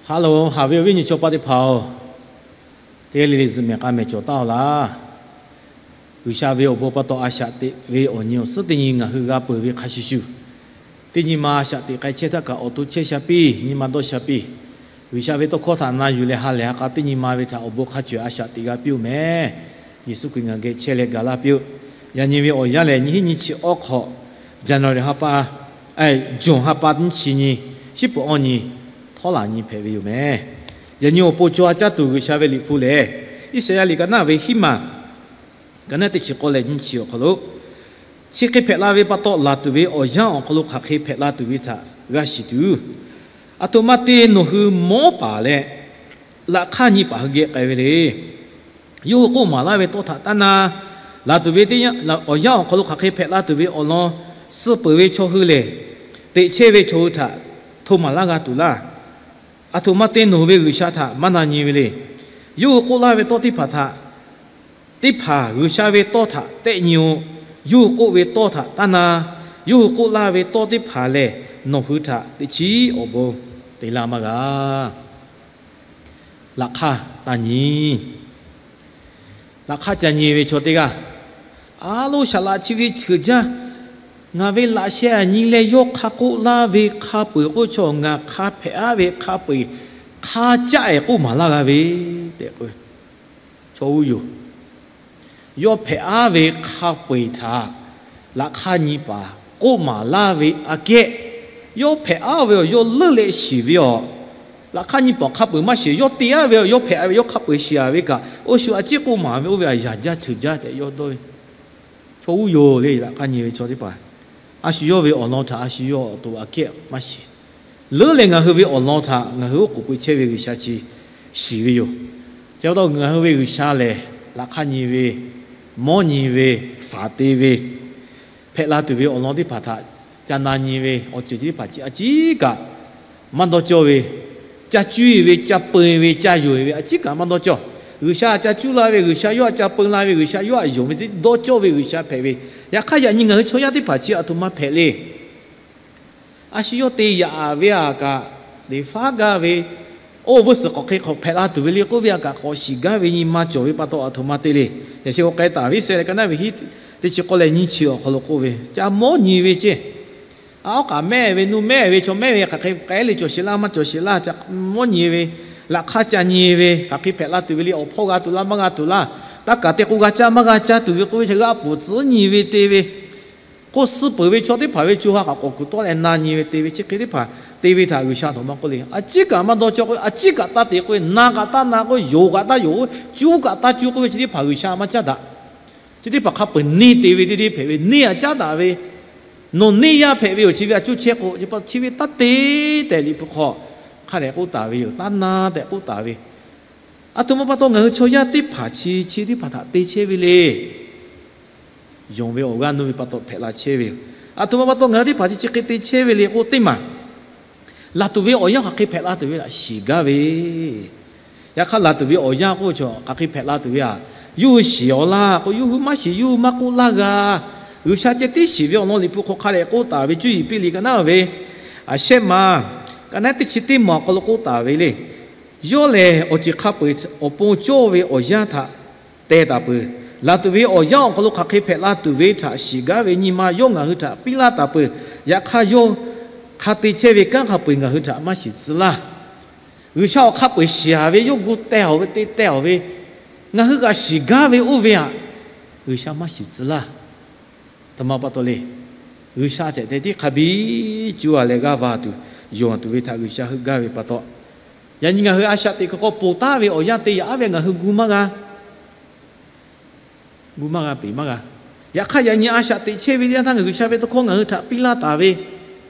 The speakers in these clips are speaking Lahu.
Hello, haꞈ ve awˬ viˉ awˬ nyi chaw paˆ teˇ hpaˍ-oˬ, teˇ g'aˇ le le zuhꞈ mehˍ k'a mehˍ cawˬ taˉ-oˬ laˇ. G'uiˬsha ve awˬ bon pa taw a shaꞈ teꞈ ve awˬ nyi awˬ suhˉ teˇ nyi ngaˬ hui g'a peuˬ ve hk'a shuˍ shuˍ, teˇ nyi ma a shaꞈ teꞈ k'ai chehˇ htaˇ kaꞈ awˬ to chehˇ sha piˇ, nyi ma dawˇ sha piˇ. G'uiˬsha ve tawˇ hkawˇ htaꞈ na yuˬ leh ha lehˬ ha k'a teˇ nyi ma ve htaꞈ awˬ bon hk'a cawˬ a shaꞈ teꞈ g'a piˇ-oˬ mehˍ. Yeˍsuˆ Hkriꞈ ngaˬ geh chehˇ leh gaˬ laˇ piˇ-oˆ. Yaꞈ nyi ve awˬ yanˇ lehˬ, nyi hiˉ nyi chi awˉ hk'awꞈ, January ha pa, June ha pa nyiˇ chi nyi, shiˉ peuˬ awˇ nyi, htawˇ laˬ nyi hpehꞈ ve yoˬ mehˍ. Yaꞈ nyi awˬ pon co ha caˇ tuˬ G'uiˬsha ve liꞈ hpu lehˬ, Iˉsaˍyaˆ liꞈ ka naˆ ve hiˉ maˬ, ka naˆ teˇ chi k'awˇ leh nyiˇ chi awˬ hk'aw lo, chi hk'e hpehꞈ la ve pa taw laˬ tuˬ ve awˬ yanˇ awˬ hk'aw lo hk'aˬ hk'e hpehꞈ la tuˬ ve htaꞈ g'a shiˍ tuˬ, aˬ htoꞈ ma te nawˬ hui mawˉ paˍ leh laꞈ hk'aˇ nyi paˍ hui geh k'ai ve le. Yawˇ hui k'oˆ maˍ laˇ ve tawˇ htaꞈ taˇ na. Laˬ tuˬ ve teˇ yanˇ, awˬ yanˇ awˬ hk'aw lo hk'aˬ hk'e hpehꞈ la tuˬ ve awˬ lawn suh peuˬ ve chaw hui lehˬ, teꞈ chehˇ ve chaw hui htaꞈ hto maˍ laˇ g'a tuˬ laˇ. Aˬ htoꞈ ma te nawˬ hui ve G'uiˬsha htaꞈ maˇ na nyi ve le. Yawˇ hui k'oˆ laˇ ve tawˇ teˇ hpaˍ htaꞈ, teˇ hpaˍ G'uiˬsha ve tawˇ htaꞈ tehˆ nyi-oˬ. Yawˇ hui k'oˆ ve tawˇ htaꞈ taˇ na. Yawˇ hui k'oˆ laˇ ve tawˇ teˇ hpaˍ lehˬ, nawˬ hui htaꞈ teꞈ chiˉ awˬ bon te laˇ maˇ g'a. Laꞈ hk'aˇ taˇ nyi. Laꞈ hk'aˇ ca nyi ve chaw teˇ g'aˇ, a loˇ, saˍ laꞈ chi ve ceuˬ jaˇ, ngaˬ ve laꞈ sheh aꞈ nyi leh yawˇ hk'a k'oˆ laˇ ve hk'a peu-eˬ k'oˆ chaw ngaˬ hk'a hpehꞈ aˉ ve hk'a peu-eˬ hk'a caˆ-ehˍ k'oˆ maˍ laˇ g'a ve tehꞈ k'o, chaw uˉ yoˬ. Yawˇ hpehꞈ aˉ ve hk'a peu-eˬ htaꞈ laꞈ hk'aˇ nyi paˍ k'oˆ maˍ laˇ ve aꞈ kehˉ, yawˇ hpehꞈ aˉ ve awˬ yawˇ leuˉ leh shiˍ ve awˬ, laꞈ hk'aˇ nyi paˍ hk'a peu-eˬ maˇ shiˍ. Yawˇ te aˉ ve awˬ yawˇ hpehꞈ ve yawˇ hk'a peu-eˬ shiˍ-a ve kaꞈ, oˇ shu a ciˉ k'oˆ maˍ ve oˇ ve aꞈ yaꞈ jaˇ ceuˬ jaˇ tehꞈ yawˇ dawˇ ve, chaw uˉ yoˬ le. Laꞈ hk'aˇ nyi ve chaw teˇ hpaˍ, a shu yawˇ ve awˬ lawn htaꞈ a shu yawˇ awˬ to aꞈ kehˉ maˇ shiˍ. Leuˉ leh ngaˬ hui ve awˬ lawn htaꞈ ngaˬ hui oˉ k'oˍ pui chehˇ ve G'uiˬsha chi shiˍ ve yoˬ. Chi pa taw ngaˬ hui ve G'uiˬsha lehˬ, laꞈ hk'aˇ nyi ve, mawˉ nyi ve, faˍ te ve, hpehꞈ la tuˬ ve awˬ lawn teˇ hpaˍ htaꞈ ca na nyi ve awˬ ceuˬ chi teˇ hpaˍ chi a ciˉ kaꞈ maˇ dawˇ cawˇ ve, ca cuˇ-e ve, ca peu-e ve, ca yonˍ-e ve a ciˉ kaꞈ maˇ dawˇ cawˇ. G'uiˬsha ca cuˇ la ve, G'uiˬsha yawˇ ca peu la ve, G'uiˬsha yawˇ htaꞈ yonˍ ve teˇ dawˇ cawˇ ve G'uiˬsha hpehꞈ ve. Yaꞈ hk'aˇ yaꞈ nyi ngaˬ hui chaw yaˇ teˇ hpaˍ chi aˬ htoꞈ ma hpehꞈ le. A shu yawˇ te yaꞈ ve aꞈ kaꞈ, teꞈ faˉ gaˇ ve, oˇ vuiˇ suhˍ k'awꞈ hk'e hk'awꞈ hpehꞈ la tuˬ ve le k'oˆ ve aꞈ kaꞈ k'awꞈ shiˍ gaˇ ve nyi ma cawˬ ve pa taw aˬ htoꞈ ma te le. Yaꞈ sheh k'o k'ai taˍ ve Iˉsaˍreˍlaˆ ka naˆ ve hiˉ teˇ chi k'awˇ leh nyiˇ chi awˬ hk'aw lo k'oˆ ve, ca mawˉ nyi ve ceˇ. A, awˉ k'aꞈ mehˆ ve, nuˇ mehˆ ve, chaw mehˆ ve hk'aˬ hk'e k'ai le, cawˬ sheˍ laˇ maˇ cawˬ sheˍ laˇ, ca mawˉ nyi ve, laꞈ hk'aˇ ca nyi ve, hk'aˬ hk'e hpehꞈ la tuˬ ve le, awˬ hpawˇ g'a tuˬ laˇ maˇ g'a tuˬ laˇ, taˇ kaˬ te k'o g'a caˇ maˇ g'a caˇ tuˬ ve k'oˆ ve chi g'aˇ pfuhˍ tcuhˉ nyi ve te ve, k'oˆ suh peuˬ ve chaw teˇ hpaˍ ve co ha k'aꞈ k'awꞈ kuˬ tawˆ leh na nyi ve te ve, chi hk'e teˇ hpaˍ te ve htaꞈ G'uiˬsha htaꞈ maˇ k'oˆ le. A ciˉ kaꞈ maˇ dawˇ cawˇ k'oˆ ve, a ciˉ kaꞈ taˇ te k'oˆ ve, na kaꞈ taˇ na k'oˆ ve, yonˍ kaꞈ taˇ yonˍ k'oˆ ve, cuˇ kaꞈ taˇ cuˇ k'oˆ ve, chi teˇ hpaˍ G'uiˬsha maˇ caˉ daꞈ. Chi teˇ hpaˍ hk'a peu-eˬ neˇ te ve teˇ deˇ hpehꞈ ve, neˇ aꞈ caˉ daꞈ ve, nawˬ neˇ yaˇ hpehꞈ ve yoˬ. Chi ve a cuˇ chehˇ k'o, chi ve taˇ te tehꞈ Liꞈ hpu hk'aw hk'a dehꞈ k'oˆ taˍ ve yoˬ. Taˇ na tehꞈ k'oˆ taˍ ve. Aˬ htoꞈ ma pa taw ngaˬ hui chaw yaˇ teˇ hpaˍ chi chi teˇ hpaˍ htaꞈ te chehˇ ve le. Yonˍ ve awˬ g'aˇ nuˇ ve pa taw hpehꞈ la chehˇ ve yoˬ. Aˬ htoꞈ ma pa taw ngaˬ hui teˇ hpaˍ chi chi hk'e te chehˇ ve le k'o, teˇ maˬ laˬ tuˬ ve awˬ yanˇ hk'aˬ hk'e hpehꞈ la tuˬ ve htaꞈ shiˍ gaˇ ve. Yaꞈ hk'aˇ laˬ tuˬ ve awˬ yanˇ k'oˆ ve chaw hk'aˬ hk'e hpehꞈ la tuˬ ve aꞈ, yawˇ hui shiˍ-aw laˇ k'o, yawˇ hui maˇ shiˍ, yawˇ hui maˇ k'oˆ laˇ g'a. G'uiˬsha ceh tiˉ shiˍ ve awˬ lawn Liꞈ hpu hk'aw hk'a dehꞈ k'oˆ taˍ ve, cuˇ yiˍ piˇ liꞈ ka naˉ ve, a, shehˆ ma, ka naˉ teˇ chi teˇ maˬ awˬ hk'aw lo k'oˆ taˍ ve le. Yawˇ lehˬ awˬ ceuˬ hk'a peu-eˬ awˬ pon cawˇ ve awˬ yanˇ htaꞈ teh taˍ peuˬ. Laˬ tuˬ ve awˬ yanˇ awˬ hk'aw lo hk'aˬ hk'e hpehꞈ la tuˬ ve htaꞈ shiˍ gaˇ ve nyi ma yawˇ ngaˬ hui htaꞈ piˇ laˇ taˍ peuˬ. Yaꞈ hk'aˇ yawˇ hk'a te chehˇ ve kanˉ hk'a peu-eˬ ngaˬ hui htaꞈ maˇ shiˍ tcuh laˇ. G'uiˬsha awˬ hk'a peu-eˬ shiˍ-a ve, yawˇ gu teh-awˬ ve te teh-awˬ ve, ngaˬ hui g'a shiˍ gaˇ ve oˇ ve aꞈ, G'uiˬsha maˇ shiˍ tcuh laˇ. Aˬ htoꞈ ma pa taw le. G'uiˬsha ceh te tiˉ hk'a biˇ cuˇ-a leh g'aˇ va tuˬ, yonˍ tuˬ ve htaꞈ G'uiˬsha heuˆ gaˇ ve pa taw, yaꞈ nyi ngaˬ hui a shaꞈ teꞈ hk'aw k'awꞈ ponˬ taˉ ve awˬ yanˇ te yaꞈ aˉ ve ngaˬ hui gu maˇ g'a. Gu maˇ g'a, peˬ maˇ g'a. Yaꞈ hk'aˇ yaꞈ nyi a shaꞈ teꞈ chehˇ ve teˇ yanˇ htaˇ ngaˬ G'uiˬsha ve tawˇ hkawˇ ngaˬ hui htaꞈ piˇ laˇ taˍ ve,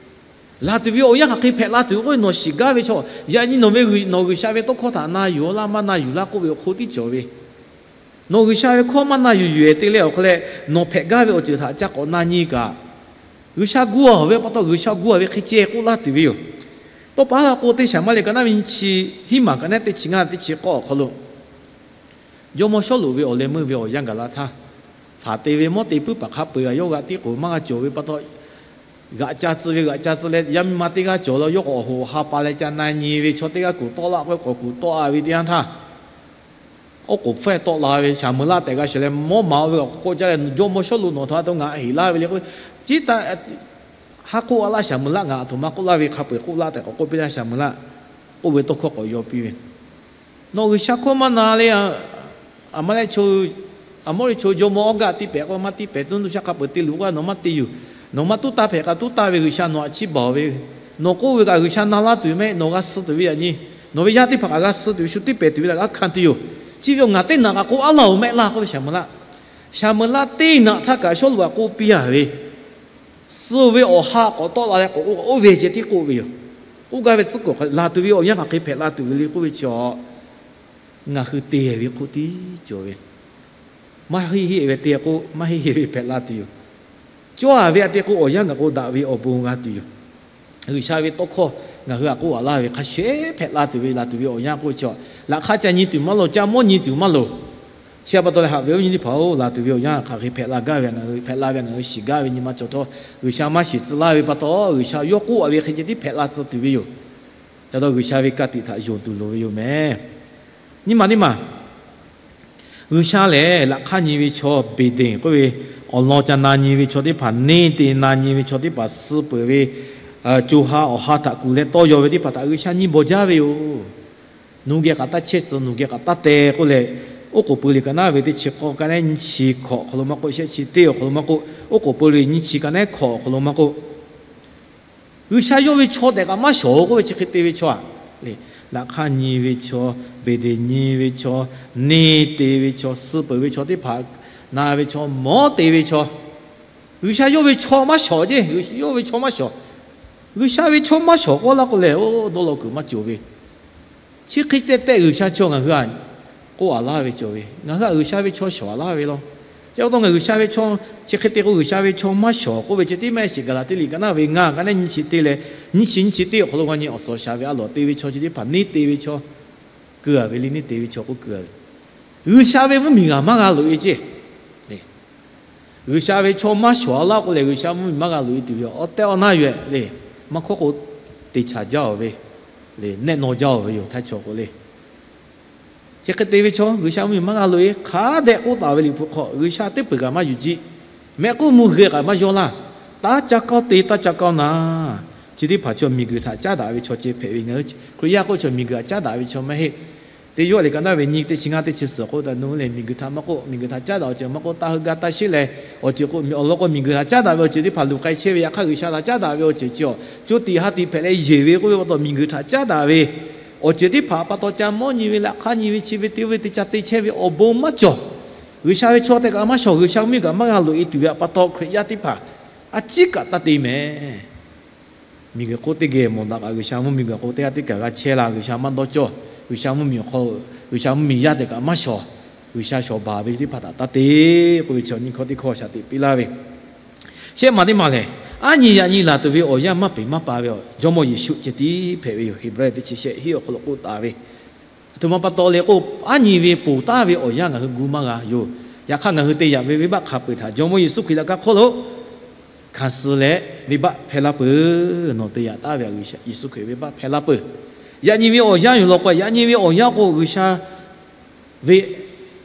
laˬ tuˬ ve awˬ yanˇ hk'aˬ hk'e hpehꞈ la tuˬ k'oˆ ve nawˬ shiˍ gaˇ ve chaw, yaꞈ nyi nawˬ ve, nawˬ G'uiˬsha ve tawˇ hkawˇ htaꞈ na yuˬ-a laˇ maˇ na yuˬ laˇ k'oˆ ve awˬ hk'oˆ tiˉ cawˬ ve, nawˬ G'uiˬsha ve hkawˇ maˇ na yuˬ yuˬ-e te leh awˬ hk'aw leh nawˬ hpehꞈ gaˇ ve awˬ ceuˬ htaꞈ ca k'awꞈ na nyi kaꞈ, G'uiˬsha gu-a ve pa taw G'uiˬsha gu-a ve hk'e ceh k'oˆ laˇ tuˬ ve yoˬ. Tawˇ pa ha k'o teˇ shaˍ maˇ leh ka naˉ ve nyiˇ chi hiˉ maˬ ka naˉ teˇ chi ngaˇ teˇ chi k'awˇ awˬ hk'aw lo, jawˇmawˇ Sawˉluꞈ ve awˬ leh meuˇ ve awˬ yanˇ gaˬ la htaˇ, hpaˍ te ve mawˇ te puiˉ paˍ hk'a peu-eˬ aꞈ yawˇ g'aꞈ tiˉ k'oˍ maˇ g'a cawˬ ve pa taw, g'aꞈ ca tcuh ve g'aꞈ ca tcuh leh, yaˇ miˇ ma teˇ g'aˇ cawˬ la yawˇ k'awꞈ hoꞈ ha pa leh ca na nyi ve chaw teˇ g'aˇ kuˬ tawˆ laˇ k'oˆ ve, k'awꞈ kuˬ tawˆ a ve teˇ yanˇ htaˇ, oˉ k'oˍ hpfuhˇ tawˆ la ve Shaˍ meuˍ laˆ tehꞈ g'a shawˍ leh, mawˇ maˍ ve k'awꞈ k'oˆ caˇ leh, Jawˇmawˇ Sawˉluꞈ nawˬ htaꞈ to ngaˬ heˍ laˇ ve le k'o, chi taꞈ haˉ k'oˆ a laˇ Shaˍ meuˍ laˆ, ngaˬ aˬ htoꞈ ma k'oˆ laˇ ve hk'a peu-eˬ k'oˆ laˇ tehꞈ k'awꞈ k'oˆ piˇ laˇ Shaˍ meuˍ laˆ. Oˇ ve tawˇ hkawˇ k'awꞈ yaw piˇ ve, Nawˬ G'uiˬsha hkawˇ maˇ na le, Aˍmaˍlehˆ chaw, Aˍmawˇriˆ chaw jawˇmawˇ Awˉgaˆ tiˇ pehˍ k'o maˇ tiˇ pehˍ, tuˉ nuˇ shaˉ hk'a peu-eˬ te luˬ k'o nawˬ maˇ te yuˬ. Nawˬ ma tuˉ taˇ hpehꞈ kaꞈ tuˉ taˇ ve G'uiˬsha nawˬ htaꞈ chiˇ baˬ ve, nawˬ k'oˆ ve kaꞈ G'uiˬsha na laˇ tuˬ ve maˇ heˆ, nawˬ g'a suh tuˬ ve yaꞈ nyi, nawˬ ve yaˇ teˇ hpaˍ kaꞈ g'a suh tuˬ ve shu tiˇ pehˍ tuˬ ve htaꞈ g'a hkanˍ tuˬ yoˬ. Chi ve awˬ ngaˬ teˇ naꞈ kaꞈ k'oˆ a laˇ-oˬ mehˆ laˇ k'oˆ ve Shaˍ meuˍ laˆ. Shaˍ meuˍ laˆ teˇ naꞈ htaˇ kaꞈ Sawˉluꞈ htaꞈ k'oˆ piˇ a ve, suh ve awˬ ha k'awꞈ tawˆ la leh k'awꞈ k'oˆ, oˇ ve ceh tiˉ k'oˆ ve yoˬ. K'oˆ gaˇ ve tcuhˉ kuiˬ laˬ tuˬ ve awˬ yanˇ hk'aˬ hk'e hpehꞈ la tuˬ ve le k'oˆ ve chi a, ngaˬ hui te ve hk'oˆ tiˉ cawˬ ve, maˇ heˆ heˆ ve te k'o maˇ heˆ heˆ ve hpehꞈ la tuˬ yoˬ. Cawˇ a ve a te k'o awˬ yanˇ ngaˬ k'o daꞈ ve awˬ bon g'a tuˬ yoˬ. G'uiˬsha ve tawˇ hkawˇ ngaˬ hui htaꞈ k'oˆ a laˇ ve hk'a shehˍ hpehꞈ la tuˬ ve, laˬ tuˬ ve awˬ yanˇ k'oˆ ve chi a, laꞈ hk'aˇ ca nyi tuˬ maˇ loˍ, ca mawˇ nyi tuˬ maˇ loˍ. Chi a pa taw leh haꞈ ve awˬ viˉ nyi teˇ hpaˍ-oˬ, laˬ tuˬ ve awˬ yanˇ hk'aˬ hk'e hpehꞈ la gaˇ ve ngaˬ hui hpehꞈ la ve ngaˬ hui shiˍ gaˇ ve nyi ma cawˬ htawˇ, G'uiˬsha maˇ shiˍ tcuh laˇ ve pa taw, G'uiˬsha yawˇ k'oˆ a ve hk'e ceh tiˉ hpehꞈ la tcuh tuˬ ve yoˬ. Ca taw G'uiˬsha ve ka tiꞈ htaꞈ yonˍ tuˬ loˍ ve yoˬ mehˍ. Nyi ma teˇ maˬ, G'uiˬsha lehˬ laꞈ hk'aˇ nyi ve chaw beˍdeˍ k'oˆ ve, awˬ lawn ca na nyi ve chaw teˇ hpaˍ, neˇ te na nyi ve chaw teˇ hpaˍ, suh peuˬ ve co ha awˬ ha htaꞈ kuˬ leh tawˇ yaw ve teˇ hpaˍ htaꞈ G'uiˬsha nyiˇ baw jaˇ ve yoˬ. Nawˬ geh k'aꞈ taˇ chehˇ tcuh, nawˬ geh k'aꞈ taˇ te k'oˆ leh, oˉ k'oˍ pui liꞈ ka naˉ ve teˇ chi k'awˇ ka naˉ nyiˇ chi hkawꞈ awˬ hk'aw lo maˇ k'oˆ, shehˆ chi teˇ awˬ hk'aw lo maˇ k'oˆ, oˉ k'oˍ pui liꞈ nyiˇ chi ka naˉ hkawꞈ awˬ hk'aw lo maˇ k'oˆ, G'uiˬsha yawˇ ve chaw tehꞈ kaꞈ maˇ shawˍ k'oˆ ve chi hk'e te ve chaw a le. Laꞈ hk'aˇ nyi ve chaw, beˍdeˍ nyi ve chaw, neˇ te ve chaw, suh peuˬ ve chaw teˇ hpaˍ, na ve chaw, mawˇ te ve chaw, G'uiˬsha yawˇ ve chaw maˇ shawˍ ceˇ. Yawˇ ve chaw maˇ shawˍ. G'uiˬsha ve chaw maˇ shawˍ k'oˆ laˇ k'o lehˬ, oˇ dawˇ law kuiˬ maˇ cawˬ ve. Chi hk'e te tehꞈ G'uiˬsha chaw ngaˬ hui htaꞈ k'oˆ a laˇ ve cawˬ ve, ngaˬ hui htaꞈ G'uiˬsha ve chaw shawˍ a laˇ ve law. Chi pa taw ngaˬ G'uiˬsha ve chaw, chi hk'e te k'o G'uiˬsha ve chaw maˇ shawˍ k'oˆ ve ceh tiˉ maˇ heˆ sheˍ. Gaˍlaˍtiˆ liꞈ ka naˉ ve ngaˇ ka naˉ nyiˇ chi teˇ leh, nyiˇ chi nyiˇ chi teˇ awˬ hk'aw lo g'a nyi awˬ suhˍ awˬ shaˍ ve a loˍ te ve chaw chi teˇ hpaˍ, neˇ te ve chaw keu a ve le, neˇ te ve chaw k'oˆ keu a ve, G'uiˬsha ve mvuhˇmiˬ g'a maˇ g'a loꞈ e ceˇ. G'uiˬsha ve chaw maˇ shawˍ a laˇ k'o lehˬ, G'uiˬsha mvuhˇmiˬ maˇ g'a loꞈ e tuˬ ve yoˬ. Awˬ tehˇ awˬ naˇ yoˬ le. Maˇ hkawˇ k'o, te chaꞈ jaˇ oˬ ve le, nehˆ naw jaˇ oˬ ve yoˬ htaˇ chaw k'o le. Chi hk'e te ve chaw G'uiˬsha mvuhˇmiˬ maˇ g'a loꞈ e. Hk'a dehꞈ k'oˆ taˍ ve Liꞈ hpu hk'aw, G'uiˬsha teˇ peuˬ kaꞈ maˇ yuˬ jiˆ, mehˆ k'uˉ mvuh g'eh kaꞈ maˇ yawˇ laˇ, taˇ ca kawˇ te taˇ ca kawˇ na. Chi teˇ hpaˍ chaw miˬguiˬ htaꞈ caˉ daꞈ ve chaw ceh hpehꞈ ve ngaˬ hui Hkriꞈ yaˇ k'oˆ chaw miˬguiˬ htaꞈ caˉ daꞈ ve chaw maˇ heˆ. Teˇ Yoˇhanˬ liꞈ ka naˉ ve nyiˇ teˇ chi ngaˇ teˇ chi suhˍ k'oˆ taˍ nu lehˬ, miˬguiˬ htaꞈ maˇ k'oˆ, miˬguiˬ htaꞈ caˉ daꞈ awˬ ceuˬ maˇ k'oˆ, taˇ hui ga taˇ sheˉ leh, awˬ ceuˬ k'o awˬ lawn k'o miˬguiˬ htaꞈ caˉ daꞈ ve awˬ ceuˬ teˇ hpaˍ luˬ k'ai chehˇ ve, yaꞈ hk'aˇ G'uiˬsha htaꞈ caˉ daꞈ ve awˬ ceuˬ chi awˬ co tiꞈ ha tiꞈ hpehꞈ leh yeˬ ve k'oˆ ve pa taw, miˬguiˬ htaꞈ caˉ daꞈ ve awˬ ceuˬ teˇ hpaˍ pa taw ca mawˇ nyi ve, laꞈ hk'aˇ nyi ve, chi ve te ve te ca te chehˇ ve awˬ bon maˇ cawˬ. G'uiˬsha ve chaw tehꞈ kaꞈ maˇ shawˍ, G'uiˬsha mvuhˇmiˬ kaꞈ maˇ g'a loꞈ e tuˬ ve pa taw, Hkriꞈ yaˇ teˇ hpaˍ a ciˉ kaꞈ taˇ te mehˍ. Miˬguiˬ hk'oˆ teˇ geh mawˬ daꞈ kaꞈ G'uiˬsha mvuhˇmiˬ guiˬ k'o teˇ g'aˇ teˇ kaˬ g'a chehˇ la, G'uiˬsha maˇ dawˇ cawˇ. G'uiˬsha mvuhˇmiˬ awˬ hk'aw, G'uiˬsha mvuhˇmiˬ yaˇ tehꞈ kaꞈ maˇ shawˍ. G'uiˬsha shawˍ baˬ ve teˇ hpaˍ htaꞈ taˇ te k'oˆ ve chi awˬ nyi hkawˇ teˇ hkawˇ shaˍ teꞈ piˇ laˇ ve. Shehˆ maˬ teˇ maˬ lehˬ, aˉ nyi yaꞈ nyi laˬ tuˬ ve awˬ yanˇ maˇ peˬ maˇ pa ve awˬ Jawˇmawˇ Yeˍsuˆ ceh tiˉ hpehꞈ ve yoˬ. Heˍbrehˇ teˇ chi shehˆ hiˆ awˬ hk'aw lo k'oˆ taˍ ve, aˬ htoꞈ ma pa taw leh k'o, aˉ nyi ve ponˬ taˍ ve awˬ yanˇ ngaˬ hui gu maˇ g'a yoˬ. Yaꞈ hk'aˇ ngaˬ hui te yaꞈ ve venˇbaˆ hk'a peu-eˬ htaꞈ Jawˇmawˇ Yeˍsuˆ Hkriꞈ laꞈ ka hk'oˆ lo hkanˍ suh leh, venˇbaˆ hpehˇ laˇ peuˬ. Nawˬ te yaꞈ taˍ ve Yeˍsuˆ Hkriꞈ venˇbaˆ hpehˇ laˇ peuˬ. Yaꞈ nyi ve awˬ yanˇ yoˬ law k'o, yaꞈ nyi ve awˬ yanˇ k'o G'uiˬsha ve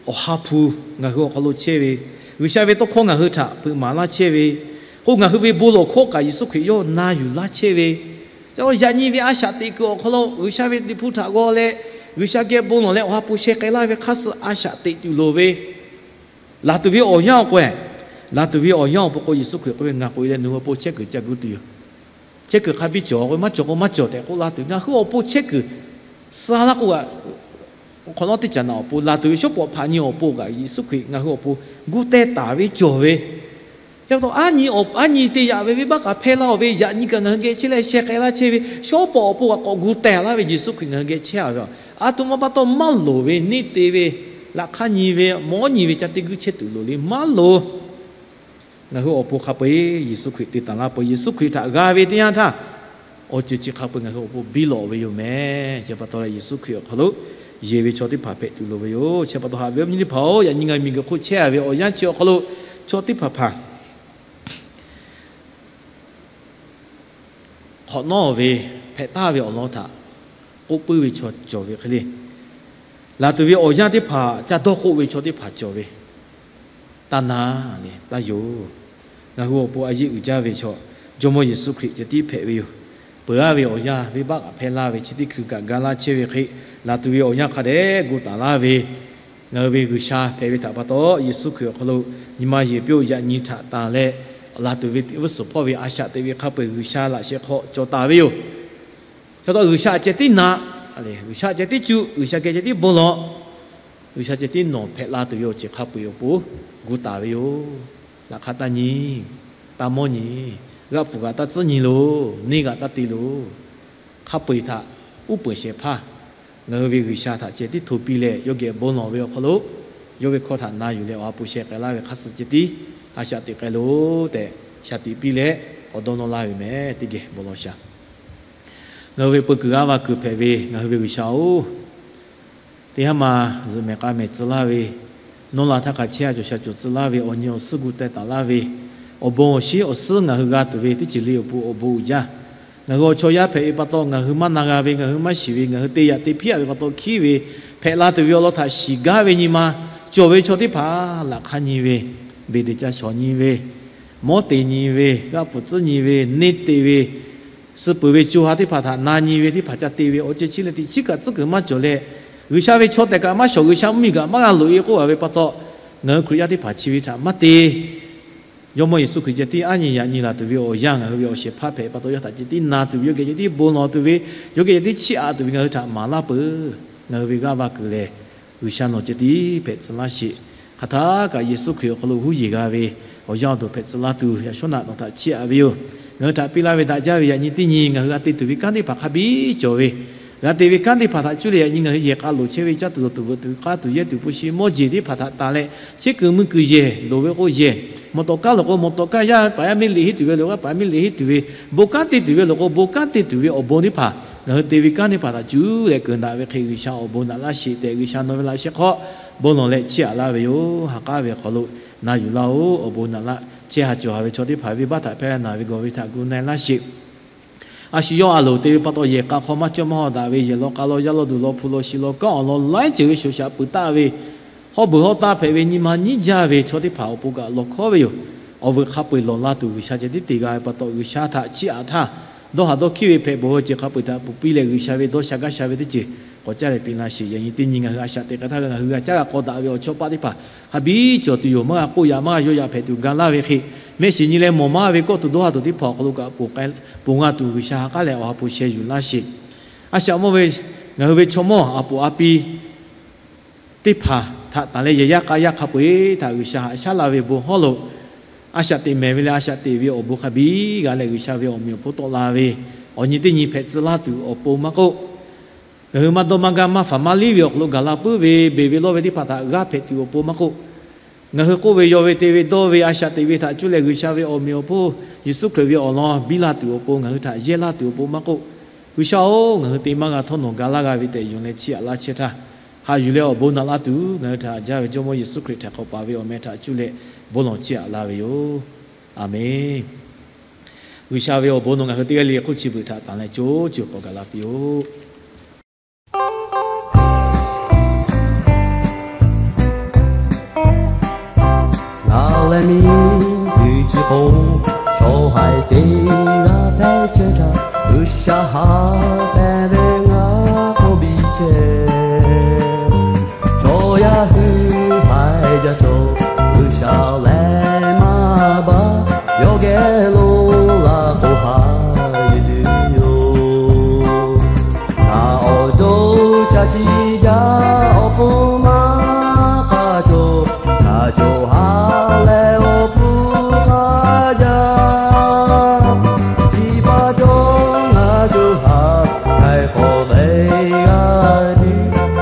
Awˬ ha hpu ngaˬ hui awˬ hk'aw lo chehˇ ve, G'uiˬsha ve tawˇ hkawˇ ngaˬ hui htaꞈ peuꞈ maˍ laˇ chehˇ ve k'o, ngaˬ hui ve bon lawˬ hkawˇ kaꞈ Yeˍsuˆ Hkriꞈ yawˇ na yuˬ laˇ chehˇ ve, yaꞈ nyi ve a shaꞈ teꞈ kuiˬ awˬ hk'aw lo G'uiˬsha ve Liꞈ hpu htaꞈ g'aw leh, G'uiˬsha geh bon lawˬ leh Awˬ ha hpu sheh k'ai laˇ ve hk'aˇ suh a shaꞈ teꞈ tuˬ loˍ ve, laˬ tuˬ ve awˬ yanˇ awˬ k'o, laˬ tuˬ ve awˬ yanˇ awˬ pon k'o Yeˍsuˆ Hkriꞈ k'oˆ ve, Ngaˬ k'oꞈ e leh nawˬ hui awˬ pon chehˇ kuiˬ ca gu tuˬ yoˬ. Chehˇ kuiˬ hk'a biˇ cawˬ k'o maˇ cawˬ k'o maˇ cawˬ tehꞈ k'oˆ laˇ tuˬ, ngaˬ hui awˬ pon chehˇ kuiˬ suh laˇ k'o, awˬ hk'awꞈ nawˉ teˇ caꞈ naꞈ awˬ pon laˬ tuˬ ve shawˉ pawˍ hpaꞈ nyi awˬ pon kaꞈ Yeˍsuˆ Hkriꞈ ngaˬ hui awˬ pon gu teh taˍ ve cawˬ ve. Yaꞈ pa taw, aˉ nyi te yaꞈ ve venˇbaˆ kaꞈ hpehˇ laˇ-oˬ ve, yaꞈ nyi kaꞈ ngaˬ hui geh chehˇ leh sheh k'ai laˇ chehˇ ve, shawˉ pawˍ awˬ pon kaꞈ k'awꞈ gu teh laˇ ve Yeˍsuˆ Hkriꞈ ngaˬ hui geh chehˇ a ve. Aˬ htoꞈ ma pa taw maˇ loˍ ve neˇ te ve, laꞈ hk'aˇ nyi ve, mawˇ nyi ve ca teˇ guiˇ chehˇ tuˬ loˍ le maˇ loˍ. Ngaˬ hui awˬ pon hk'a peu-eˬ Yeˍsuˆ Hkriꞈ te taˍ laˇ peuˬ. Yeˍsuˆ Hkriꞈ htaꞈ g'a ve teˇ yanˇ htaˇ, awˬ ceuˬ chi hk'a peu-eˬ ngaˬ hui awˬ pon biˇ lawꞈ ve yoˬ mehˍ. Chi pa taw leh Yeˍsuˆ Hkriꞈ awˬ hk'aw lo yeˬ ve chaw teˇ hpaˍ hpehꞈ tuˬ loˍ ve yoˬ. Chi pa taw haꞈ ve awˬ viˉ nyi teˇ hpaˍ-oˬ, yaꞈ nyi ngaˬ hui miˬguiˬ hk'oˆ chehˇ a ve awˬ yanˇ chi awˬ hk'aw lo chaw teˇ hpaˍ hpaˍ hk'awꞈ nawˉ ve hpehꞈ taˍ ve awˬ lawn htaꞈ k'oˆ puiˉ ve chaw cawˬ ve hk'e le, laˬ tuˬ ve awˬ yanˇ teˇ hpaˍ ca dawˇ k'oˆ ve chaw teˇ hpaˍ cawˬ ve, taˇ na le taˇ yoˬ. Ngaˬ hui awˬ pon a yeˆ uiˍ jaˇ ve chaw, Jawˇmawˇ Yeˍsuˆ Hkriꞈ ceh tiˉ hpehꞈ ve yoˬ. Peuˬ-a ve awˬ yanˇ venˇbaˆ kaꞈ hpehˇ laˇ ve chi teˇ hkui kaꞈ ga laˇ chehˇ ve hk'e, laˬ tuˬ ve awˬ yanˇ hk'a dehꞈ gu taˍ laˇ ve, ngaˬ hui ve G'uiˬsha hpehꞈ ve htaꞈ pa taw, Yeˍsuˆ Hkriꞈ awˬ hk'aw lo nyi ma yeˬ piˇ-oˬ, yaꞈ nyi htaꞈ tanˬ leh, laˬ tuˬ ve teˇ g'uˇ suhˍ hpawˇ ve a shaꞈ teꞈ ve hk'a peu-eˬ G'uiˬsha laꞈ sheh hk'aw cawˬ taˍ ve yoˬ. Chaw taw G'uiˬsha ceh tiˉ na, G'uiˬsha ceh tiˉ cuˇ, G'uiˬsha geh ceh tiˉ bon lawˬ, G'uiˬsha ceh tiˉ nawˬ hpehꞈ la tuˬ ve awˬ ceuˬ hk'a peu-eˬ awˬ pon gu taˍ ve yoˬ. Laꞈ hk'aˇ taˇ nyi, taˇ mawˇ nyi, g'aˆ pfuhˍ kaꞈ taˇ tcuhˉ nyi loˬ, neˇ kaꞈ taˇ te loˬ. Hk'a peu-eˬ htaꞈ uˉ peunˍ shehˍ hpaˇ ngaˬ hui ve G'uiˬsha htaꞈ ceh tiˉ hto piˇ leh, yawˇ geh bon lawˬ ve awˬ hk'aw lo yawˇ ve hkawˇ htaꞈ na yuˬ leh awˬ ha hpu sheh k'ai laˇ ve hk'a suh ceh tiˉ a shaꞈ teꞈ k'ai loˬ tehꞈ shaˍ tiꞈ piˇ leh, awˬ dawˇ nawˇ laˇ ve meh teˇ geh bon lawˬ shaˍ. Ngaˬ hui ve peu kuiˬ g'aˇ va kuiˬ hpehꞈ ve ngaˬ hui ve G'uiˬsha-oˬ, teˇ haˉ ma zuhꞈ mehˍ k'a mehˍ tcuh laˇ ve, nawˇ la htaˇ hk'a chehˇ a cawˬ sha cawˬ tcuh laˇ ve awˬ nyi awˬ suhˉ gu teh taˍ laˇ ve, awˬ bon awˬ shinˉ awˬ suhˉ ngaˬ hui g'a tuˬ ve teˇ ceuˬ le awˬ pon awˬ bon uiˍ jaˇ. Ngaˬ hui awˬ chaw yaˇ hpehꞈ ve pa taw, ngaˬ hui maˇ na g'a ve, ngaˬ hui maˇ shiˍ ve, ngaˬ hui te yaꞈ te hpiˇ-a ve pa taw, hkiˉ ve hpehꞈ la tuˬ ve awˬ lawn htaꞈ shiˍ gaˇ ve nyi ma cawˬ ve chaw teˇ hpaˍ laꞈ hk'aˇ nyi ve, beˬ teꞈ ca shawˍ nyi ve, mawˇ te nyi ve, g'aˆ pfuhˍ tcuhˉ nyi ve, neˇ te ve, suh peuˬ ve co ha teˇ hpaˍ htaꞈ na nyi ve teˇ hpaˍ ca te ve awˬ ceuˬ chi leh teꞈ chiˉ kaꞈ tcuhˉ kuiˬ maˇ cawˬ leh, G'uiˬsha ve chaw tehꞈ kaꞈ maˇ shawˍ, G'uiˬsha mvuhˇmiˬ kaꞈ maˇ g'a loꞈ-e k'oˆ-a ve pa taw, ngaˬ hui Hkriꞈ yaˇ teˇ hpaˍ chi ve htaꞈ maˇ te. Jawˇmawˇ Yeˍsuˆ Hkriꞈ ceh tiˉ aˉ nyi yaꞈ nyi laˬ tuˬ ve awˬ yanˇ ngaˬ hui ve awˬ shehˍ hpaˇ hpehꞈ pa taw, yawˇ htaꞈ ceh tiˉ na tuˬ ve, yawˇ geh ceh tiˉ bon lawˬ tuˬ ve, yawˇ geh ceh tiˉ chiˇ aꞈ tuˬ ve ngaˬ hui htaꞈ maˍ laˇ peuˬ. Ngaˬ hui ve g'aˇ va kuiˬ lehˬ, G'uiˬsha nawˬ ceh tiˉ hpehꞈ tcuh laˇ sheˍ. Hk'aˬ htaˇ kaꞈ Yeˍsuˆ Hkriꞈ awˬ hk'aw lo huˉ yeˬ g'a ve awˬ yanˇ awˬ duˬ hpehꞈ tcuh laˇ tuˬ, yaꞈ shawˉ naꞈ nawˬ htaꞈ chiˇ aꞈ ve yoˬ. Ngaˬ hui htaꞈ piˇ laˇ ve daꞈ jaˇ ve yaꞈ nyi teˇ nyi ngaˬ hui g'a te tuˬ ve kanˉ teˇ hpaˍ hk'a biˇ cawˬ ve, g'a te ve kanˉ teˇ hpaˍ htaꞈ cuˇ leh yaꞈ nyi ngaˬ hui yehˬ k'a loˍ chehˇ ve caˇ tuˬ dawˬ tuˬ veuꞈ tuˬ k'aˇ tuˬ yehˇ tuˬ hpu shi mawˇ jeˬ teˇ hpaˍ htaꞈ tanˬ leh, chi kuiˬ mui kuiˬ yehˬ loˍ ve k'o yehˬ, mawˬ tawˍ kaˇ loˍ k'o mawˬ tawˍ kaˇ, yaˇ paˍ yaˇ miˇ liꞈ henˇ tuˬ ve loˍ k'o paˍ miˇ liꞈ henˇ tuˬ ve, bon kanˉ te tuˬ ve loˍ k'o bon kanˉ te tuˬ ve awˬ bon teˇ hpaˍ ngaˬ hui te ve kanˉ teˇ hpaˍ htaꞈ cuˇ leh keunˍ daꞈ ve hk'e G'uiˬsha awˬ bon naꞈ laˇ sheˍ tehꞈ, G'uiˬsha nawˬ ve laꞈ sheh hk'aw bon lawˬ leh chiˇ aꞈ laˇ ve yoˬ. Ha k'aˉ ve awˬ hk'aw lo na yuˬ laˇ-oˬ. Awˬ bon naꞈ laˇ. Chehˇ ha cawˬ ha ve chaw teˇ hpaˍ venˇbaˆ htaꞈ hpehˇ laˇ naˬ ve gawˬ ve htaꞈ gu na-e laˇ sheˍ. A shu yawˇ a loˍ te ve pa taw, yehˬ k'a hk'aw maˇ cawˇ maˇ haw daꞈ ve, yehˬ law k'a law, yaˇ law duˬ law, hpu law shi law, kanˉ awˬ lawn laiˉ ceuˬ ve shoˍ shaꞈ puiˍ taˆ ve, hawˉ beuˬ hawˉ taˇ hpehꞈ ve nyi ma nyiˉ jaˇ ve chaw teˇ hpaˍ awˬ pon kaꞈ lawˬ hkawˉ ve yoˬ. Awˬ veuꞈ hk'a peu-eˬ lawˬ la tuˬ G'uiˬsha ceh tiˉ te g'a ve pa taw, G'uiˬsha htaꞈ chiˇ aꞈ htaˇ, dawˇ haˍ dawˇ hkiˇ ve hpehꞈ bawˬ ve awˬ ceuˬ hk'a peu-eˬ htaꞈ puˬ piˇ leh, G'uiˬsha ve dawˇ sha gaˇ sha ve teˇ ceuˬ k'awꞈ caˇ leh piˇ laˇ sheˍ. Yaꞈ nyi teˇ nyi ngaˬ hui a shaꞈ teꞈ k'ai htaˇ, ngaˬ hui g'a caˇ g'a k'aw daꞈ ve awˬ chawˇ paˆ teˇ hpaˍ hk'a biˇ cawˬ tuˬ yoˬ. Maˇ g'a k'oˆ yaꞈ maˇ g'a yaw yaꞈ hpehꞈ tuˬ ga laˇ ve hk'e, mehˆ shiˍ nyi leh mawˬ maˇ ve kawˆ tuˬ dawˇ haˍ tuˬ teˇ hpaˍ awˬ hk'aw lo kaꞈ ponˬ k'ai, ponˬ g'a tuˬ G'uiˬsha ha k'aˉ leh awˬ ha hpu sheh yuˬ laˇ sheˍ. A shaꞈ mawˇ ve ngaˬ hui ve chaw mawˇ a poˍ a pi teˇ hpaˍ htaꞈ tanˬ leh, yehˬ yaˇ k'a yaˇ hk'a peu-eˬ htaꞈ G'uiˬsha haꞈ shaˉ la ve bon hawˉ lo, a shaꞈ teꞈ mehˍ ve leh a shaꞈ teꞈ ve awˬ bon hk'a biˇ g'a leh, G'uiˬsha ve awˬ meꞈ awˬ hponˇ tawˆ la ve awˬ nyi teˇ nyi hpehꞈ tcuh laˇ tuˬ awˬ pon maˇ k'oˆ, ngaˬ hui maˇ dawˇ maˇ gaˇ maˇ faˍ maˇ liˇ ve awˬ hk'aw lo gaˬ la puiˉ ve beˬ ve lawˇ ve teˇ hpaˍ htaꞈ g'aˇ hpehꞈ tuˬ awˬ pon maˇ k'oˆ, ngaˬ hui k'oˆ ve yaw ve te ve dawˇ ve a shaꞈ teꞈ ve htaꞈ cuˇ leh G'uiˬsha ve awˬ meꞈ awˬ hponˇ Yeˍsuˆ Hkriꞈ ve awˬ lawn biˇ laˇ tuˬ awˬ pon, ngaˬ hui htaꞈ yehˇ laˇ tuˬ awˬ pon maˇ k'oˆ, G'uiˬsha-oˬ, ngaˬ hui te maˇ g'a htawˇ nawˬ ga laˇ g'a ve tehꞈ yonˍ leh chiˇ aꞈ laˇ chehˇ htaˇ, haꞈ yuˬ leh awˬ bon naꞈ laˇ tuˬ ngaˬ hui htaꞈ haꞈ jaˇ ve Jawˇmawˇ Yeˍsuˆ Hkriꞈ htaꞈ hk'awꞈ paˍ ve awˬ meh htaꞈ cuˇ leh bon lawˬ chiˇ aꞈ laˇ ve yoˬ. Aˬmenˍ. G'uiˬsha ve awˬ bon nawˬ ngaˬ hui teˇ g'aˇ le hk'oˆ chi beuꞈ htaꞈ tanˬ leh co co k'awꞈ gaˬ la piˇ-oˆ. Ngaˬ leh miˬguiˬ chi hk'oˆ chaw haiˬ teˇ g'aˇ hpehꞈ chehˇ htaˇ, G'uiˬsha haꞈ pehnˇ ve ngaˬ k'oˆ piˇ chehˇ. Chaw yaˇ hui haiˬ jaˇ cawˬ, G'uiˬsha lehˬ maˇ baˬ, yawˇ geh lo laˬ k'o haꞈ yuˬ tuˬ yoˬ. Ngaˬ awˬ to ca ciˇ jaˇ awˬ hpfuhˇ maˇ hk'a cawˬ, ngaˬ cawˬ ha leh awˬ hpfuhˇ hk'a jaˇ. Chi pa taw ngaˬ cawˬ ha htaiˍ hk'awꞈ ve g'a tuˬ,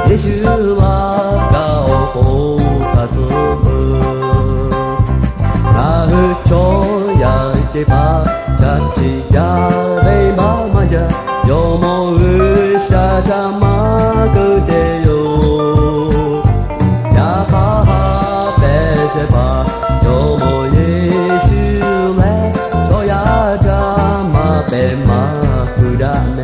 Yeˍsuˆ laꞈ ka awˬ k'oˍ hk'a suh peuˬ. Ngaˬ hui chaw yaˇ teˇ hpaˍ ca ciˇ jaˇ venˇbaˆ maˇ jaˇ, Jawˇmawˇ G'uiˬsha htaꞈ maˇ keu te yoˬ. Yaꞈ hk'aˇ haꞈ pehnˇ shehˍ hpaˍ Jawˇmawˇ Yeˍsuˆ lehˬ, chaw yaˇ htaꞈ maˇ pehnˇ maˇ daꞈ